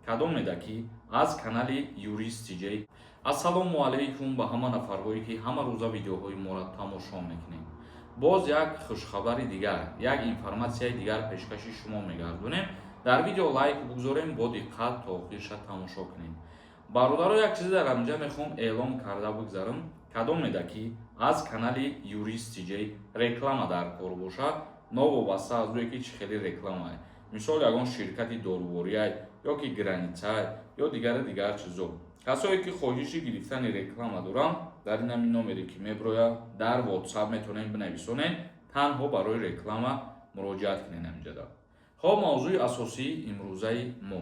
Кадомеда ки аз канали Юрист Тиҷей. Ассалому алайкум ба ҳама нафарҳое, ки ҳама рӯза видеоҳои моро тамошо мекунед. Боз як хушхабари дигар, як информатсияи дигар пешкаши шумо мегардонем. Дар видео лайк бигзорем, бо диққат то охирша тамошо кунем. Бародаро, як чизе дар ҳаминҷа мехоҳам эълон карда бигзарам. Кадомеда ки аз канали Юрист Тиҷей реклама дар кор бошад, новобаста аз ӯе ки чӣ хели рекламае, мисол, ягон ширкати дорувориай ё ки границай ё дигари дигар чизо, касое ки хоҳиши гирифтани реклама доранд, дар ин ҳамин номере ки меброяд дар WhatsApp, метавонед бинависонед, танҳо барои реклама муроҷиат кунед ҳаминҷада. Хоб, мавзӯи асосии имрӯзаи мо.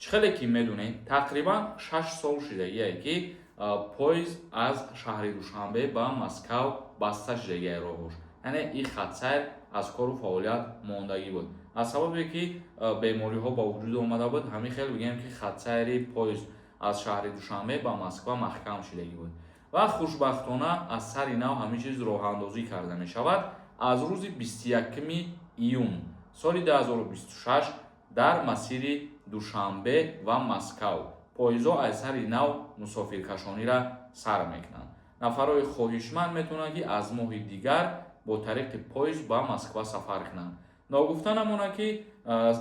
Чӣ хеле ки медонед, тақрибан 6 сол шудагие, ки поезд аз шаҳри Душанбе ба Москав баста шудагия роҳош, яъне ин хатсайр аз кору фаъолият мондагӣ буд. Аз сабабе ки бемориҳо ба вуҷуд омада буд, ҳамин хел бигӯем, ки хатсайри поезд аз шаҳри Душанбе ба Москва маҳкам шудагӣ буд ва хушбахтона аз сари нав ҳамин чиз роҳандозӣ карда мешавад. Аз рӯзи 21 июн соли 2026 дар масири Душанбе ва Москав поездҳо аз сари нав мусофиркашониро сар мекунанд. Нафарҳои хоҳишманд метавонанд, ки аз моҳи дигар бо тариқи поезд ба Москва сафар кунанд. Ногуфта намонад, ки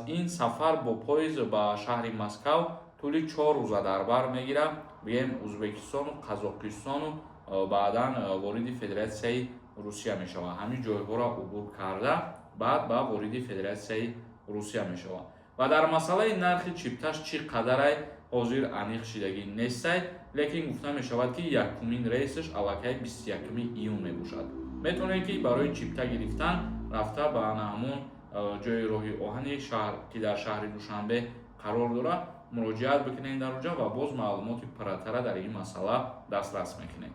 ин сафар бо поезд ба шаҳри Москав тӯли 4 рӯза дар бар мегирад. Бигем, Ӯзбекистону Қазоқистону баъдан вориди Федератсияи Русия мешавад. Ҳамин ҷойҳоро убур карда, баъд ба вориди Федератсияи Русия мешавад. Ва дар масъалаи нархи чипташ чӣ қадарай, ҳозир аниқ шидагӣ нестай, лекин гуфта мешавад, ки якумин рейсаш аллакай 21 июн мебошад. Метавонед, ки барои чипта гирифтан рафта ба ана ҳамон ҷои роҳи оҳани шаҳр, ки дар шаҳри Душанбе қарор дорад, муроҷиат бикунед дар оҷа ва боз маълумоти пурратара дар ин масъала дастрас мекунед.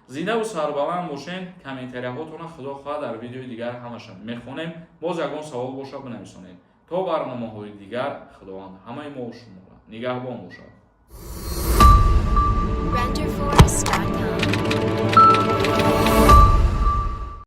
Зиндаву сарбаланд бошед. Комментарияҳотона, худо хоҳад, дар видеои дигар ҳамаша мехонем. Боз ягон савол боша, бинависонед. То барномаҳои дигар, Худованд ҳамаи мо шуморо нигаҳбон бошад.